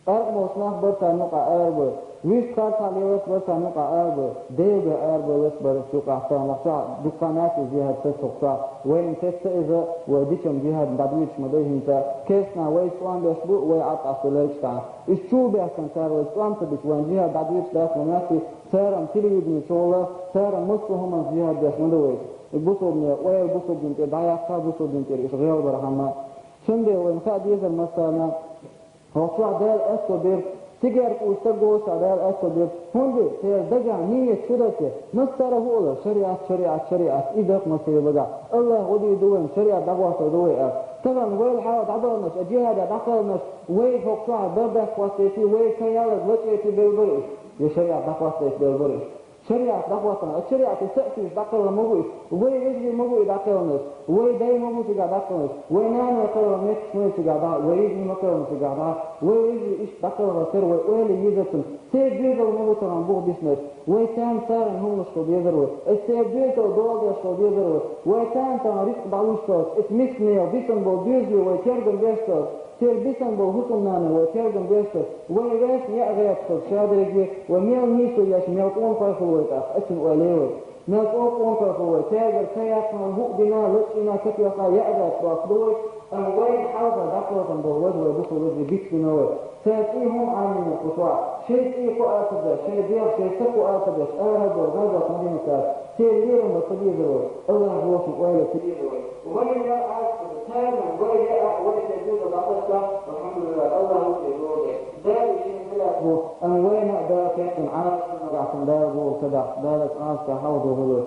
Къаркъа болчу нах бара царна юкъахь арабевлла, вуьшта харцахьа леларш бара царна юкъахь арабевлла, Делан дуьхьа арабевлларш бара цу юкъахь, тахана лахчохь дуккха нах иза джихӀад ца ца хьокхучохь, вайна тесна иза, вай дичам джихӀад дӀадуьйцуш ма дай хӀинца, керстанаш вайца тӀом беш бу, вай Ӏад къасталларгаш тахьа. Уьш чу баьхкина цара вайца тӀом ца бича, вайна джихӀад дӀадуьйцуш дац вай моьттий, цара-м телевидени чу гӀо, цара-м массо а хӀуманца джихӀад деш ма ду вайца. И бусалбане ойла бусалба дин тӀера дӀаяьккха, бусалба дин тӀера уьш гӀелбархьама. Цундела вайна хаа дезара массарна, хӀокху чохь Дала аьтто бира, цигара кхуьуш стаг волуш а Дала аьтто бира, хӀунда церан дагахь нийят хӀун дара те? Массара а хӀун олура, шариӀат, шариӀат, шариӀат, и дакъа массеран багахь. АллахӀ гӀо дийр ду вайна, шариӀат дӀагӀортор ду вай аьлла. Тахана вайл хьалха дӀадаханарш, а джихӀаде дӀакхелхинарш, вай хӀокху чохь бардак хӀоттийти, вай сан яларг лачкъийти белла бара уьш, я шариӀат дӀахӀоттийта белла бара уьш. ШариӀат дӀахӀоттийна, а шариӀате са а туьйсуш дӀакхелхина ма бу уьш, вай вежарий ма бу и дӀакхелхинарш, вай дай ма бу цигахь дӀакхелхинарш, вай нана кхелхина меттигаш ма ю цигахь дӀа, вай йижарий ма кхелхина цигахь дӀа, вай вежарий иштта дӀакхелхина тера вай ойла еза цунна. Церан доьзал ма бу тахана бух дисинарш, вай царна сагӀина хӀуманаш хила дезар вай, аса церан доьзал дола деш хила дезар вай, вай царна тахана рицкъ дӀалуш ца оцу, аса мисканех бисина болу доьзале вай тергам беш ца оцу. Церан бисина болу хӀусамнана вай тергам беш ца, вай вешан яа гӀерташ хила ша дерриге, вай мел нийсо еш, мел къонахой хуьлу вай тӀаккха, аццун ойла е вай. Мел чӀогӀа къонахой хуьлу вай, цаьргара ца яьккхина, хӀуъа дина, лачкъийна, ца тоьхна, яа гӀерташ доккхуш ду вай, амма вайна хьалха дӀакхелхина болу важа вай бусалба вежарий бицбина вай. Цара цӀий хӀума Ӏамийна кху чохь, шайн цӀий кху аса деш, шайн дегӀ шайн са кху аса деш, ара а бой, гӀазот ма дина цара, церан лерам бан ца дезар вай, АллахӀ волчун ойла ца дезар вай. Вайна яа Ӏазап ца, царна вай яа, вай шайн доьзал дӀасаца, алхьамдулиллахӀ, АллахӀ ву те догӀу. Дала и шен хилац бу, амма вайна а Дала кхеттина Ӏазап нагахь санна Дала боху ца дахь, Дала Ӏазапах хьалха дохур вай.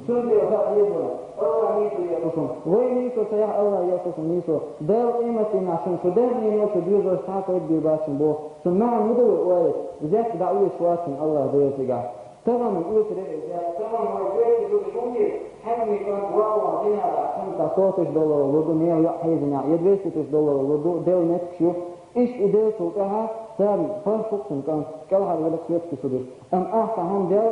Цундела хаа деза вайна, АллахӀ нийсо еш ву шуна. Вай нийсо ца яхь, АллахӀ еш ву шуна нийсо. Дала къематдийнахь шуна шу дегӀ нийно шу доьзалш цхьа а пайда бийр бац шуна боху. Цунна маьӀна ма ду вай ойла, зекка дӀа а оьцуш вац шуна АллахӀ Дела цигахь. Тахана оьцур яра иза, тахана вай оьцур ду хӀунда, хьаьжмийн кӀант валлахӀ динарахь кхунна сто тысяч доллар лур ду, нехан йоӀ хьийзинехь, я двести тысяч доллар лур ду, делла меттигаш ю. Иштта и деллачул тӀаьхьа царна паргӀат хӀуттун кӀант, кӀелхьарвелла кхеташ шу дерш. Амма ахь цхьа хӀума дел,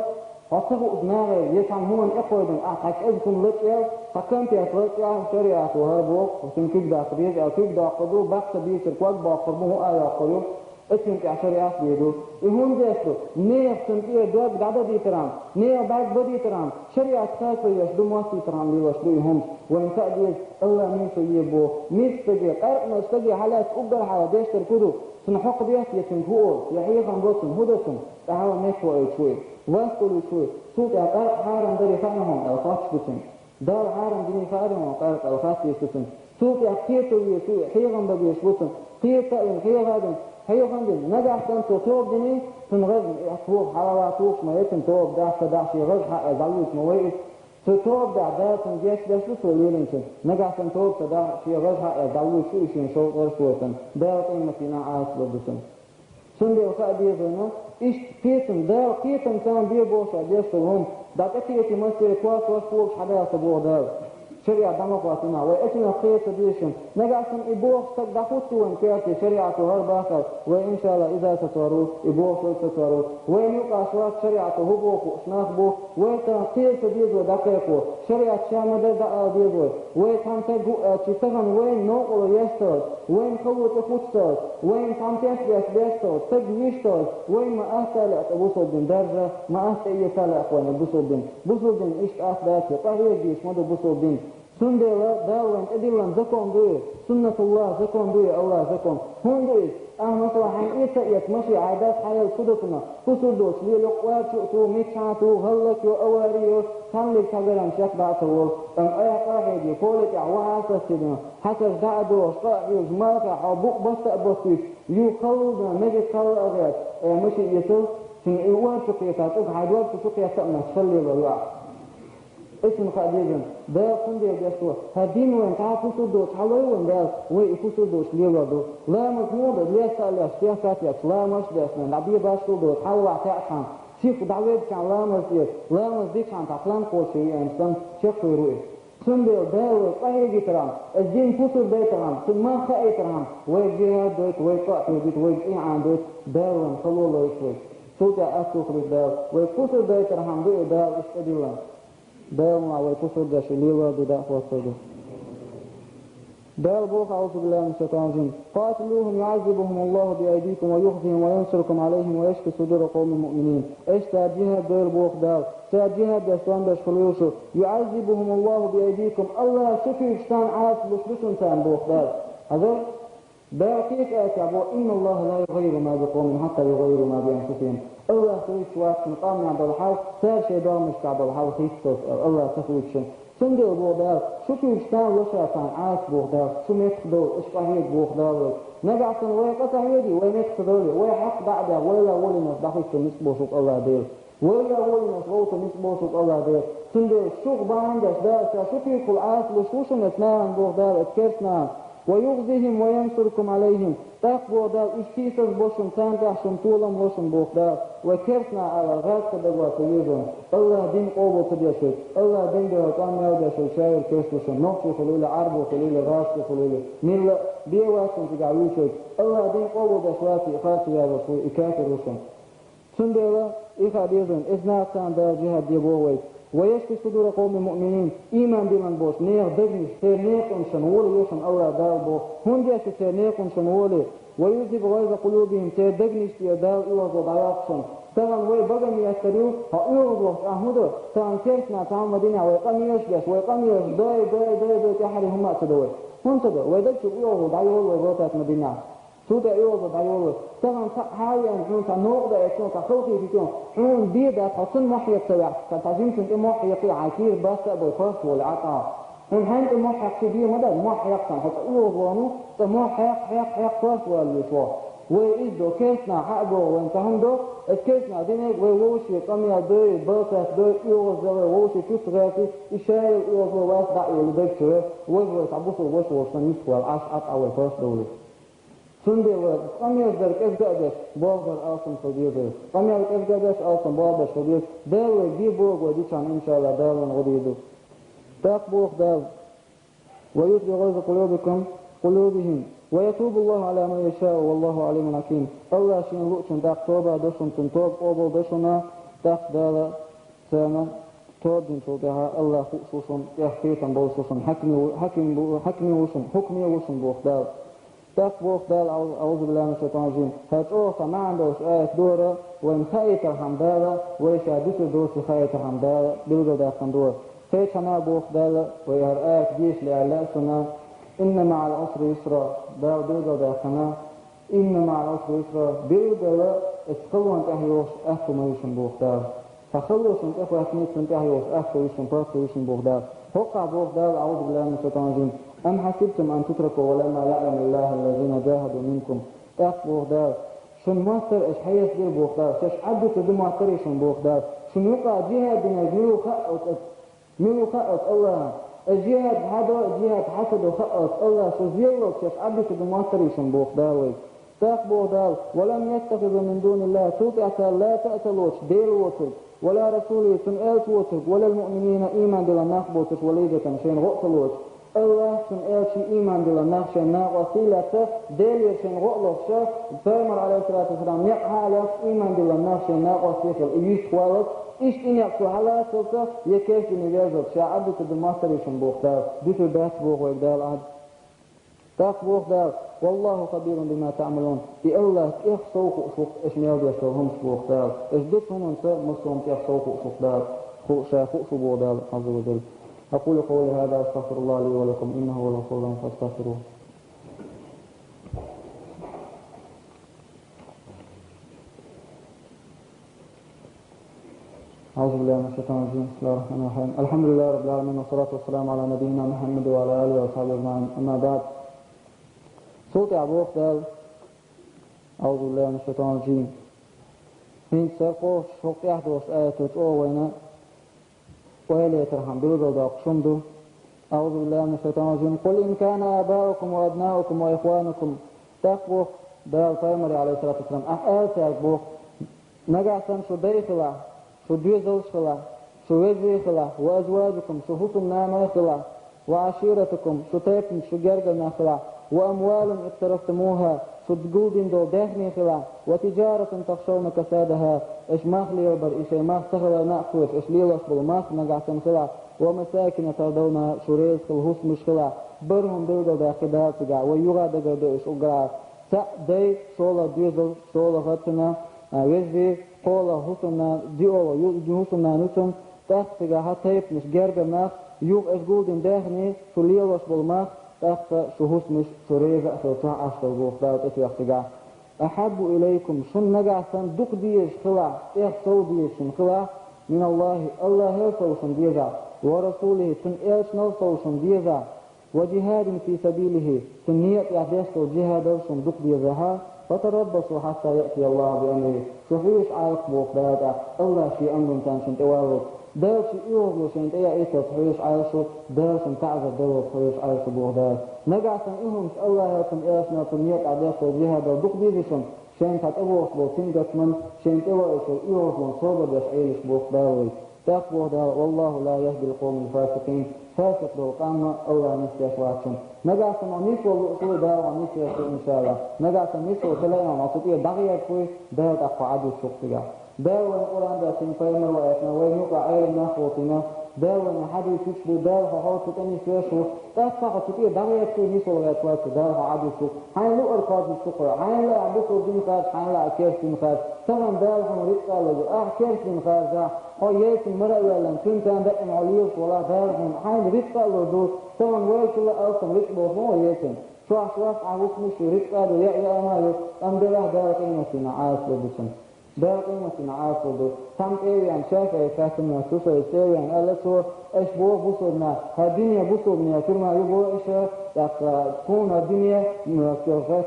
хьо ца хууш нахе, я цхьана хӀуманна тӀекхойдина ахь цхьа кӀезиг хӀума лачкъел, цхьа конфет лачкъел, шариӀато хӀара боху, цуьнан куьг даккха деза аьлла, куьг доккхур ду, баккха дийцар ког боккхур бу, хӀун а йоккхур ю. Оцуьнан тӀехь шариӀат бен ду. И хӀунда деш ду? Нехан цунна тӀера дог дӀададийтархьама, нехан бӀаьрг бадийтархьама, шариӀат кхачо еш ду, моттийтархьама лелош ду и хӀумаш. Вайна хаа деза, АллахӀ нийсо е боху. Миска стаге, къаьркъанан стаге хьалаьцна уггар хьалха деш дерг хӀун ду? Цунна хьокху бехке цуьнга хӀун олу, я хьехам бо цунна, хӀун до цунна? ТӀаьхьа метта воуьйтуш ву и, вас хуьлуьйтуш ву и. Цул тӀаьхьа къаьркъа хьарам дарий хаьа хьуна аьлла, хоттуш ду цуьнга. Дала хьарам диний хаьара хьуна къаьркъа аьлла, хаттийша ду цуьнга. Цул тӀаьхьа кхетаве цу и хьехам бан безаш бу цунна. Кхета а йина, хьеха а дина, хьехам а дина, нагахь санна цо тоба диний, цунна гӀажна, и тоба хьалава тухуш ма яцара, тоба дахь, ца дахь, шен гӀаж хьаэца дӀалуьйш ма вай иза. Цо тоба дахь, Дала цунна гечдеш ду цо лелийначун. Нагахь санна тоба ца дахь, шен гӀаж хьаэца дӀалуьйш ю и шен шовзткъа гӀаж цо санна. Дала къематдийнахь Ӏазап лур ду цунна. Цундела хаа деза вайна, иштта кхетам, Дала кхетам царна бе бохуш а деш долу хӀума, дӀа тӀекхетий массеран кхош-кхош когаш хьадала ца боху Дала. ШариӀат дӀа ма хӀоттийна, вай оцунах кхета ца деза шуна. Нагахь санна и бохуш стаг дӀахӀутту вайн коьрте шариӀато хӀара бахар, вай, иншалла, иза сацор ву, и бохуш вай сацор ву. Вайна юкъахь шариӀато хӀун боху хууш нах бу, вай царна кхера ца деза вай дӀакхайкхо, шариӀат ша ма-дарра дӀаала деза вай. Вай цхьана стаг хӀуъа аьлча, тахана вайна новкъарло еш ца оцу, вайна хало тӀе хӀуттуш ца оцу, вайна цхьана тешдеш беш ца оцу, стаг вуьйш ца оцу, вайна ма-атта лаьа тӀе бусалба дин даржа, ма-атта тӀеэца лаьа вайна бусалба дин. Бусалба дин иштта атта дац, къахьега дезаш ма ду бусалба дин. Цундела Дала вайн тӀедиллина закон ду и, суннатуллахӀ закон ду и, Аллахьа закон. ХӀунда ду иза? Ахьа, масала, хьайна эца а эца, машен Ӏайдас хьаелла фу ду цунах? Пусар доцуш лела йо, къоарчу а ту, миччахьа а ту, хӀаллакйо, авари йо, цхьаннега цхьа гаран шек дӀа а ца волу. Амма айхьа къахьега, поле тӀехь вахьа а сацийна, хьасарш дӀа а дохуш, къа а хьоьжуш, малхехь хьо букъ басса а боссуьйтуш, юха халлалдан мегаш халла а гӀерта, э, машен эцал, цуьнан и ор чу кхетахь, цӀога хьайн дог чу кхетта а моьттуш, халлале ло ахь. Эцна хаа деза, Дала цундела деш ду, хӀара дин вайн цхьа а пусар доцуш хьалой вайн Дала, вай и пусар доцуш лелор ду. Ламаз муха ду, лесса а леш, техка а техкаш, ламаз а деш вайн, дӀа бен башхалла доцуш, хьалавахь таьӀаш хьан, сиха дӀаведда хьан ламаз тӀера, ламаз дича хьан цхьа план кхочуш веана санна, чекхвер ву и. Цундела Дала вай къахьегийтархьама, аса дин пусар дайтархьама, цунна мах хаийтархьама, вай жихӀад дойту, вай къа а хьоьгуьйту, вай цӀий Ӏан дойту, Дала вайн хало лойша вай. Цул тӀаьхьа ас тухалуьйту Дала, вай пусар дайтархьама ду и Дала иштта тӀедиллина. Дала ма вай пусар деш и лелор ду даа хӀоттал ду. Дала боху, أعوذ بالله من الشيطان الرجيم: قاتلوهم يعذبهم الله بأيديكم ويخزهم وينصركم عليهم ويشف صدور قوم مؤمنين. Аша цара жихӀад дойла боху Дала. Цара жихӀад деш тӀом беш хуьлуьйту шу. يعذبهم الله بأيديكم. Аллахьа шу куьйгаш царна Ӏазап луш ду шуна царна боху Дала. Хьажал? Дала кхечу аятехь боху: إن الله لا يغير ما بقوم حتى يغيروا ما بأنفسهم. Аллахьа хуьйцуш вац шуна къамехь долу хьал, цара шайн догӀмашкахь долу хьал хийцалц аьлла, Аллахьа ца хуьйцу шуна. Цундела боху Дала, шу куьйгаш царна ло ша царна Ӏазап боху Дала, шу меттах довла, аша къахьега боху Дала вай. Нагахь санна вай къа ца хьоьгий, вай меттах довлий, вай хьакъ дӀа а бехь, вай лан волийнарш дӀахӀиттина ницкъ болуш ву-кх Аллахь Дела. Вай лан волийнарш гӀовттар ницкъ болуш ву-кх Аллахь Дела. Цундела шух бахьана деш Дала ша шу куьйгахула Ӏазап луш ву шуна эцу нахана боху Дала, эцу керстанахана. ويخزهم وينصركم عليهم. ТӀаккха боху Дала, уьш сийсаз бо шуна, царна тӀехь шуна толам ло шуна боху Дала. Вай керстанаш ала гӀазкхи дагор ца веза. Аллахьа дин къобал ца деш верг, Аллахьа дин дуьхьал тӀом мел беш верг ша верг керста ву шуна, нохчи хуьлийла, Ӏарбо хуьлийла, гӀазкхи хуьлийла. Милла а бен вац шуна цигахь вуьйцург. Аллахьа дин къобал деш ваций, харц ву яздеш ву, и кафир ву шуна. Цундела и хаа деза вайна, иза наха царна Дала жихӀад де боху вайга. ويشف صدور قوم مؤمنين. Ийман диллина болчу нехан дегнаш, церан некъанашна гӀоли йо шуна Аллахьа Дала боху. ХӀунда еш ю церан некъанашна гӀоли? ويذهب غيظ قلوبهم. Церан дегнаш тӀера Дала оьгӀазло дӀайоккху шуна. Тахана вай багам еттар ю, хьо оьгӀаз вахча ахьа хӀун до? Тахана керстанаш цхьамма динехь вай къамелаш деш, вай къамелаш дой, дой, дой, дой, тӀаьххьара хӀумма а ца до вай. ХӀунда ца до? Вай даг чу оьгӀазло дӀайолало вай тӀаккха ма динехь. Цу тӀе оьгӀазло дӀайолало. Тахана цхьаъ хьа а веана, хьуна цхьа новкъа даийтина, цхьа халахетийтина, хьуна бен дац, хьо цунна мохь хьекха ца ваьхьа, цхьа жимачунна тӀе мохь хьекхий, хьайн кийра басса а бой, паргӀат волий Ӏа тӀехь. Хьуна хьайна тӀе мохь хьекхча бен ма дац, мохь хьекха цхьана, хьо цкъа оьгӀаз вахана, цкъа мохь хьекха, хьекха, хьекха, паргӀат валалуш ву. Вай иза до, керстанаш хьа а боху вайна цхьа хӀума до, аса керстанаш динарг вай вовшийн къамел дой, балсат дой, оьгӀаз дан вай вовшийн чу ца гӀертий, и шайолу оьгӀазло вац дӀа а йолу даг чуьра, важа вай цхьа бусулба ваша волчу санна юьстахвала Ӏаш, Ӏа тӀехь вай паргӀат довлий. Цундела къамелаш дар кӀезга а деш, болх бар алсам хила деза. Къамел кӀезга а деш, алсам болх беш хила деза. Дала вай бен бохург вай дичахьана, иншаАллахӀ, Дала вайна гӀо дийр ду. ТӀаккха боху Дала: ويذهب غيظ قلوبكم، قلوبهم، ويتوب الله على من يشاء، والله عليم حكيم. Аллахьа Шена луучунна тӀаккха тоба до шуна, цуьнан тоба къобал до шуна, тӀаккха Дала царна тоба динчул тӀаьхьа Аллахь хууш ву шуна, тӀех кхетам болуш ву шуна, хьакиме ву, хьаким ву, хьакиме ву шуна, хьукме ву шуна боху Дала. ТӀаккха боху Дала, аӀузу, аӀузу биллахӀи минаш-шайтӀанир-ражим, хӀара чӀогӀа цхьа маьӀна долуш аят дора, вайна хаийтархьама Дала, вай ша дуьсур доций хаийтархьама Дала билгалдаьккхина дора. Кхечу хӀуманна боху Дала, вай хӀара аят деша лаьара лаьа шуна: إن مع العسر يسرا. Дала билгалдаьккхина: إن مع العسر يسرا, билггала, аса халонна тӀехь йолуш атто ма ю шуна боху Дала. Цхьа хало шуна тӀехӀоьттина, цунна тӀехь йолуш атто ю шуна, паргӀато ю шуна боху Дала. ХӀокхахь боху Дала, аӀузу биллахӀи минаш-шайтӀанир-ражим: أم حسبتم أن تتركوا ولما يعلم الله الذين جاهدوا منكم. ТӀаккха боху Дала: шуна моттара аша хьесап дира боху Дала, шаьш Ӏаддуьтур ду моттарий шуна боху Дала. Шуна юкъа жихӀад динарг мила ву хааллалц, мила ву хааллалц Аллахьна. Аса жихӀад хьадо а, жихӀад хьа ца до хааллалц Аллахьа, шу зелалц шаьш Ӏаддуьтур ду моттарий шуна боху Дала вайга. ТӀаккха боху Дала: ولم يتخذوا من دون الله, цул тӀаьхьа цара лаца а ца лоцуш Дела воцург, ولا رسوله, цуьнан элча воцург, ولا المؤمنين, ийман диллина нах боцурш, وليجة, шайна гӀо а ца лоцуш. Аллахь, цуьнан элча, ийман диллина нах шайна накъостий а лаьцна, Делера шайна гӀо а лохуш, Пайхамар, Ӏалайхиссалату вассалам, некъ хьа а лаьцна, ийман диллина нах шайна накъостий хила, и юьстахваллалц, иштта и некъ цо хьалацалц, я керста дине верзалц, ша Ӏаддуьтур ду моттарий шуна боху Дала, дуьсур дац боху вайга Дала Ӏад. ТӀаккха боху Дала: والله خبير بما تعملون. И Аллахь тӀех сов хууш ву-кх аша мел деш долу хӀуманаш боху Дала. Аша дечу хӀуманца массо а тӀех сов хууш ву-кх Дала. Ху-, ша хууш ву боху Дала, Ӏазза ва жалла. أقول قولي هذا، أستغفر الله لي ولكم، إنه هو الغفور الرحيم، فاستغفروه. أعوذ بالله من الشيطان الرجيم. بسم الله الرحمن الرحيم. الحمد لله رب العالمين، والصلاة والسلام على نبينا محمد وعلى آله وصحبه أجمعين. أما بعد. Цул тӀаьхьа боху Дала: أعوذ بالله من الشيطان الرجيم. ХӀинца саркъо шух тӀехь долуш аято чӀогӀа вайна ойла ятархьама билгалдоккхуш хӀума ду. أعوذ بالله من الشيطان الرجيم. قل إن كان آباؤكم وأبناؤكم وإخوانكم. ТӀаккха боху Дала пайхамаре, عليه الصلاة والسلام, ахь ала цаьрга боху: нагахь санна шу дай хилахь, шу доьзалш хилахь, шу вежарий хилахь, وأزواجكم, шу хӀусамнаной хилахь, وعشيرتكم, шу тайпанаш, шу гергара нах хилахь, وأموال اقترفتموها, шу гулдина долу даьхни хилахь, وتجارة تخشون كسادها, аша мах лелабар, и шайн мах ца хиларна а кхоьруш, аша лелош болу мах нагахь санна хилахь, ومساكن ترضونها, шу реза хила хӀусамаш хилахь, бархӀ хӀума билгалдаьккхи Дала цигахь, вай юха а дагардо уьш уггар а. Цхьаъ дай, шолгӀа доьзал, шолгӀа хӀоттина, а, вежарий, кхоалгӀа хӀусамнана, диъолгӀа ю-, хӀусамнана ю цунна, тӀаккха цигахь тайпанаш, гергара нах, юха аша гулдина даьхни, шу лелош болу мах, тӀаккха шу хӀусамаш, шу реза а хила, чохь Ӏаш хила боху Дала тӀетоьхна цигахь. أحب إليكم, шуна нагахь санна дукха дезаш хилахь, тӀех сов дезаш шуна хилахь, من الله, АллахӀел сов шуна дезахь, ورسوله, цуьнан элчанал сов шуна дезахь, وجهاد في سبيله, цуьнан некъа тӀехь деш долу джихадал шуна дукха дезахь, فتربصوا حتى يأتي الله بأمره, шу хьоьжуш Ӏайла боху Дала тӀаккха, АллахӀ шен амрана царна шуна тӀе валлалц. Дала шен оьгӀазло шайна тӀе яийта хьоьжуш Ӏайла шу, Дала шуна таӀзар даллалц хьоьжуш Ӏайла шу боху Дала. Нагахь санна и хӀумаш АллахӀел, цуьнан элчанал, цуьнан некъа тӀехь деш долу джихадал дукха дезий шуна, шайна цхьа тӀебогӀуш болу сингаттаман, шайна тӀелоуьйтуш йолу оьгӀазлон собар деш Ӏелаш боху Дала вай. ТӀаккха боху Дала: والله لا يهدي القوم الفاسقين. Фасикъ долу къам АллахӀ нисдеш вац шуна. Нагахь санна хьо нисвала лууш вуй, Дала хьо нисвеш ву, иншаАллахӀ. Нагахь санна нисвала хила а хьо цу тӀера дӀагӀерта вуй, Дала тӀаккха хьо Ӏадуьтуш ву-кх цигахь. Дала вайна Къуръан доссийна, пайхамар ваийтина, вайна юкъахь Ӏелам нах воцийна, Дала вайна хьадийцича ду, Дала хьо хьо цу тӀе нисвеш ву. ТӀаккха хьо цу тӀера дӀагӀерта вуй, нисвала гӀерта вац, Дала хьо Ӏадуьтуш ву. Хьайна луъург кхоьссича ду кхо, хьайна лаахь бусулба дин харжа, хьайна лаахь керста дин харжа. Тахана Дала хьуна рицкъа а лур ду, ахь керста дин харжахь, хьо яйсина мара а ваьлла, цуьнан царна даккхина хьо лелаш валахь, Дала хьуна хьайна рицкъа а лур ду. Тахана вайшилла алсам рицкъа болуш ма ву яйсина. Чохь шух а хӀусамаш ю, рицкъа а ду, яа яа ма ю, амма делахь Дала къематдийнахь Ӏазап лур ду цунна. Дала къематдийнахь Ӏазап лур ду. Цхьамма тӀе а веана, ШафиӀе хаьттина, цу шайца тӀе а веана, аьлла цо: аша боху бусулбанаш, хӀара дуьне бусулбанийн тюрьма ю боху аша, тӀаккха тхуна дуьне, м,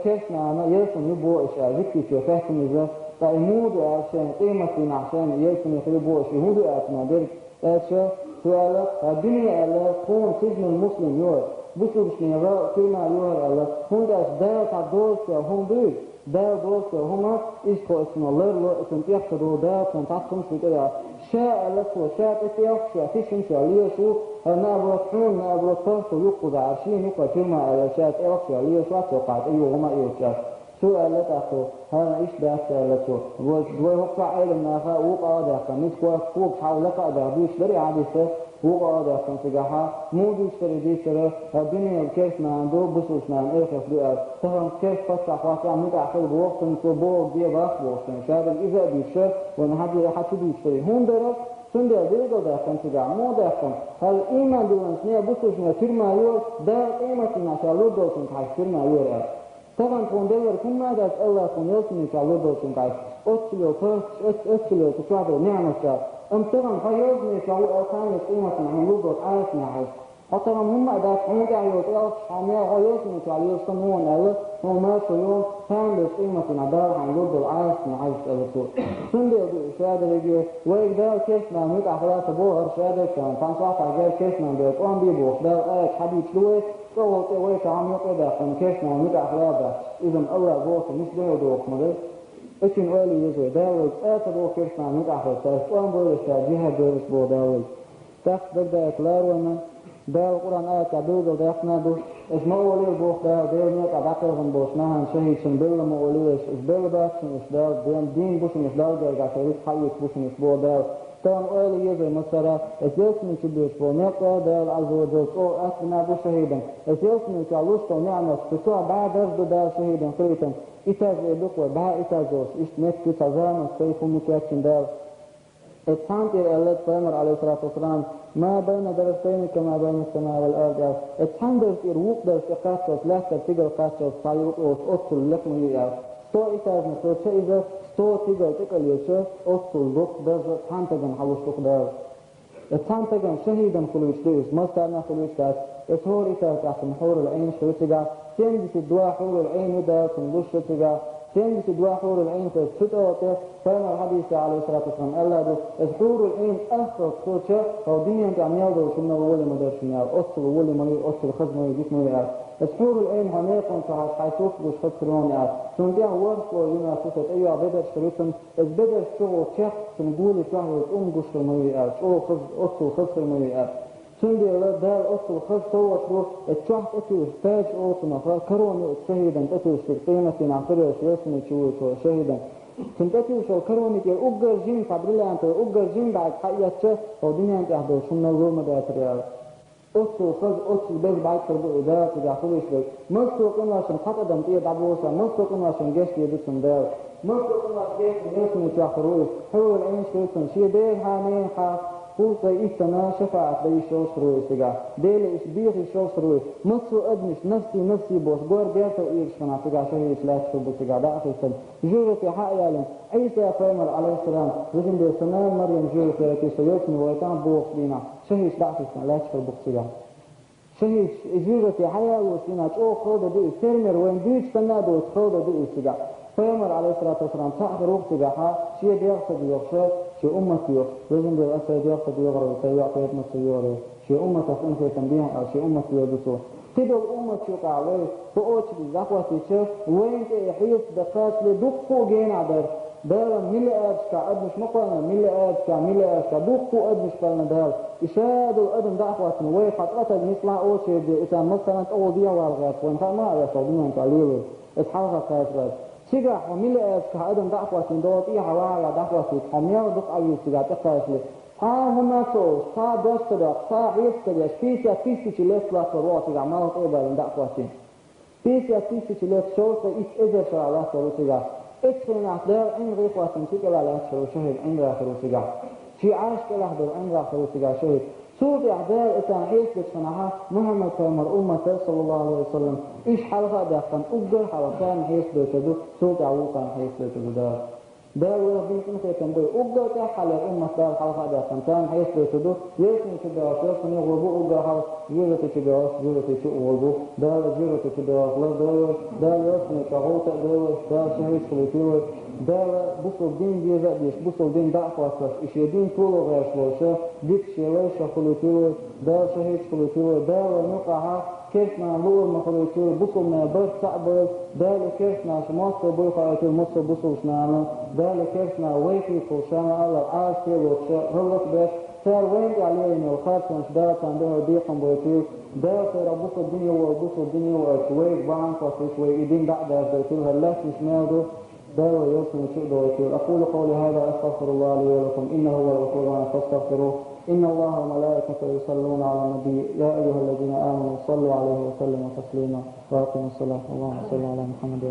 керстанана ялсамани ю боху аша, аьлла, жуьгтичо хаьттина иза. Ткъа и муха ду аьлла шайна, къематдийнахь шайна ялсамани хир ю боху аша, и хӀун ду аьлла цунах дерг? Аьлча, цо аьлла: хӀара дуьне, аьлла, тхуна сижнул муслим ю, бусулбанийн гӀал, тюрьма ю хӀара, аьлла, хӀунда аьлча Дала цхьа доза тоьхна хӀума дуй, Дала доза тоьхна хӀума, иза тхо аса цунах ларло, аса цунна тӀех ца довла, Дала тхуна цхьацца хӀумнаш ду тӀедогӀуш. Ша, аьлла цо, ша тӀе тӀех шу, тишина шу лелаш ву, хӀара наоборот хьуна, наоборот, тоху юккъе а, шена юккъе тюрьма, аьлла, ша тӀех шу лелаш вац, цо кхача тӀе юха хӀума а йоцуш аьлла. Цо аьлла тӀаккха: хӀара иштта дац, аьлла цо. Вай, вай хӀокху Ӏелам наха вукху а даьккхина, ницкъ кхоьссича когаш хьалха лакха а баьхна дуьйцуш дарий хьадис, вукху а даьккхина цигахь, муха дуьйцуш дарий дийцара, хӀара дуьне керстанана ду, бусулбанийн эхарт ду аьлла. Тахана керста паччахь хӀоттахь муьтӀахь хила боху, цунна цо бохург де боху бохуш, шадерг иза а дуьйцуш, вайна хьан де, хьан чу дуьйцуш дарий. ХӀунда дара? Цундела билгалдаьккхина цигахь, муха даьккхина, хӀара ийман диллинчу нехан, бусулбанийн тюрьма ю, Дала къематдийнахь ша лур долчуьнга хьаьжча тюрьма ю хӀара аьлла. Тахана тхуна делларг хӀумма а дац, АллахӀа тхуна ялсамани чохь лур долчуьнга хьаьжча. Оццул йолу пахташ, оц-, оццул йолу кху чохь долу ниӀматаш. Амма тахана хьо ялсамани чохь ву аьлла, цхьана а къематдийнахь хьуна лур долчу Ӏазапна хьаьжча. Хьо тахана хӀумма а дац, хьуна тӀехь йолу кӀелхаш, хьан мел хьо ялсамани чохь лелаш санна ву хьуна аьлла, хьуна маршо йолу, цхьана долчу къематдийнахь Дала хьайна лур долу Ӏазапна хьаьжча аьлла цо. Цундела ду и шадерриге, вайга Дала керстанана муьтӀахь хила ца боху хӀара шадерг, цхьана сохьтахь герга керстанан бен тӀом бе бохуш Дала аят хьадийцаш ду вай, ЦӀа волу тӀе вай ша хьан мукъа а даьккхина, керстанан муьтӀахь хила а дац. Иза-м АллахӀа боху, нисдехьа дохуш ма ду. Ичун ойла еза вай, Дала вайга цӀа а ца боху керстанан муьтӀахь хила, цаьрца тӀом бойла ша, джихад дойла ша боху Дала вайга. ТӀаккха дагадоуьйтур вайна, Дала Къуръан аятехь билгалдаьккхина ду, аша ма олийла боху Дала, Делан некъа дӀакхелхина болчу нахана шахӀидашна белла ма олийла аша, аша белла бац шуна аша Дала, Делан дин бу шуна аша Далла гергахь шайн рицкъ хьаоьцуш бу шуна аша боху Дала. Тахана ойла еза вай массара, аса ялсамани чу боьдуш болу некъ а Дала Ӏазза ва Джалла чӀогӀа атта бина бу шахӀидан. Аса ялсамани чохь луш долу ниӀматаш, цу чохь бӀе даржа ду Дала шахӀидан хилийтан. Этаж эр ду-кх вай, бӀе этаж йолуш, иштта меттиг ю цхьа заманца, сайга хӀумма ма кечйина Дала. Эцхьан тӀера аьлла пайхамар, алейхиссалату вассалам: «Ма байна даражатайни кама байна ас-самаи вал ард», аьлла. Эцхьан дарж тӀера вукху дарж тӀе кхаччалц, лаьттара стигала кхаччалц цхьа юкъа йолуш оццул лекха ма ю аьлла. Сто этажна хилча иза, сто стигала тӀекӀелча, оццул дукха дарж цхьана стагана хьалуш ду-кх Дала. Цхьана стагана шахӀидан хуьлуьйтуш ду иза, массарна а хуьлуьйтуш дац. Иза хӀора этажа тӀехь цунна хьурул Ӏийнаш хуьлу цигахь, семьдесят два хьурул Ӏийн ю Дала цунна луш шу цигахь, семьдесят два хьурул Ӏийн хуьлу цу тӀе, пайхамар хьадисехь, алейхиссалату вассалам, аьлла ду: «Иза хьурул Ӏийн аххалц хуьлча, хьо дуьнен тӀехь мел долуш хӀуманал воли ма дара шуна», аьлла. Оццул воли ма ю, оццул хаза ма ю, дика ма ю аьлла. Иза хьурул Ӏийн хьо некъан чу хьажа хьайн сурт гуш хаза хир вуна аьлла. Цунна тӀехь ворхӀ слой жимма цу тӀе тӀейоьгӀна бедарш хир ю цунна, иза бедарш чу гӀо чекх цунна гули чохь йолу цӀум гуш хир ма ю аьлла, чӀогӀа хаза, оццул хаза хир ма ю аьлла. Цундела Дала оццул хаза совгӀат ду, иза чохь тӀетуьйсуш таж олу цунах, корона ю оцу шахӀидан тӀетуьйсуш, къематдийнахь хир йолуш ялсамани чу вуьйцучу шахӀидан. Цунна тӀетуьйсуш йолу корониг уггар жима, цхьа бриллиантовый, уггар жима бӀаьрг хьаэцча, хьо дуьнен тӀехь долуш хӀуманал лур ма дацара аьлла. Оццул хаза, оццул беза бӀаьрг хир бу и Дала цигахь хуьлуш верг. Массо а къиношна цхьа кӀадам тӀера дӀабоса, массо а къиношна гечдийр ду цунна Дала. Массо а къиношна гечдина ялсамани чохь хир ву иза. Хьурул Ӏийнаш хир цунна, шен дегахьа, ненахьа, кхузткъе иттанна шафаӀат дан йиш йолуш хир ву иза цигахь. Дела иштта беха йиш йолуш хир ву иза. Массо а адамаш нафси, нафси бохуш, гор бертал ийраш хилахь цигахь шахӀидаш лаьтташ хир бу цигахь дӀа а хӀиттина. Жоьжахати хьа а ялийна, Ӏийса пайхамар, алейхиссалам, везан Дела, сан нана Марьям жоьжахати, со ялсамани вайтахь бохучу дийнахь, шахӀидаш дӀа а хӀиттина лаьтташ хир бу-кх цигахь. ШахӀидаш, и жоьжахати хьаялочу дийнахь чӀогӀа хала дан ду иза, тера мер вайна дуьйцуш санна а доцу хала дан ду иза цигахь. Пайхамар, алейхиссалату вассалам, цхьаъ хир ву-кх цигахьа, шен дегӀ ца доьхуш, шен уммат доьхуш. Везан Дела, аса сайн дегӀ ца доьхур ву, сайн йоӀ ПетӀамат ца йоьхур ву, шен умматах къинхетам бехьа аьлла, шен уммат доьхур ду цо. Кхидолу умматаш юкъахь вай, со очередь дӀахӀоттийча, вайна тӀе и хьесап дан кхачале дуккха а генахь дара. Дала миллиардашкахь адамаш ма кхоьллина, миллиардашкахь, миллиардашкахь дуккха а адамаш кхоьллина Дала. И шадолу адам дӀа а хӀоттийна, вай хьан цкъа стаг нислахь очереде, и царна массарна тӀехула дехьавала гӀерташ, вайна хаа ма хаьа, аьлла, дуьнен тӀехь лело. Иза хьалха кхачалц. Цигахь хьо миллиардашкахь адам дӀа а хӀоттийна, догӀу тӀехьа вахьала дӀахӀоттийча, хьо мел дукха Ӏа вийцу цигахь тӀекхачале. Цхьа а хӀума а ца олуш, цхьа а дош ца доккхуш, цхьа а хьесап ца деш, пятьдесят тысяч лет латтор ву хьо цигахь, малх тӀе а баьллина дӀа а хӀоттийна. Пятьдесят тысяч лет, шовзткъе итт эзар шарахь латтор ву цигахь. Оцу хенахь Дала ӀиндагӀе хӀоттийна цу кӀелахь лаьтташ хир ву шахӀид, ӀиндагӀе хир ву цигахь. Шен Ӏарш кӀелахь долу ӀиндагӀе хир ву цигахь шахӀид. Цул тӀаьхьа Дала и царна хьесап дечу хенахьа, Мухьаммад пайхамар уммата, саллаллаху алейхи ва саллам, уьш хьалха а даьккхина, уггар хьалха царна хьесап доьцур ду, цул тӀаьхьа вукхарна хьесап доьцур ду Дала. Дала вайх дина къинхетам бойла. Уггар тӀаьххьара уммат Дала хьалха а даьккхина, царна хьесап доьцур ду. Ялсамани чу боьлхуш, ялсамани гӀур бу уггар хьалха, жоьжахати чу боьлхуш, жоьжахати чу а гӀур бу. Дала жоьжахати чу боьлхуш лардойла вай, Дала ялсамани чохь гӀовта а дойла вай, Дала шахӀидаш хуьлуьйтийла вай. Дала бусалба дин деза а деш, бусалба дин дӀа а хӀоттош, и шен дин толо гӀерташ волуш, дика шен лайшах хуьлуьйтийла вай, Дала шахӀидаш хуьлуьйтийла вай, Дала вайна юкъахь керстанашна луург ма хуьлуьйтийла, бусалбанийн барт цхьаъ бойла, Дала и керстанаш массо а буй хоуьйтийла массо а бусалбанашна, Дала и керстанаш вайхийцалуш ма аллара, Ӏазапе а лоцуш, гӀалгӀа а беш, цара вайна тӀехь лелийна йолу харцонаш Дала царна дуьхьал бекхам бойтийла, Дала царах бусалба дине а волу, бусалба дине а воуьйтуш, вайга бахьана хӀоттийча, вай и дин дӀа а даржадайтийла, хӀара лаьтташ мел ду, Дала вай ялсамани чу а дойтийла. أقول قولي هذا وأستغفر الله لي ولكم، إنه هو الغفور الرحيم، فاستغفروه، إن الله وملائكته يصلون على النبي، يا أيها الذين آمنوا صلوا عليه وسلموا تسليما. وأقم الصلاة. اللهم صل على محمد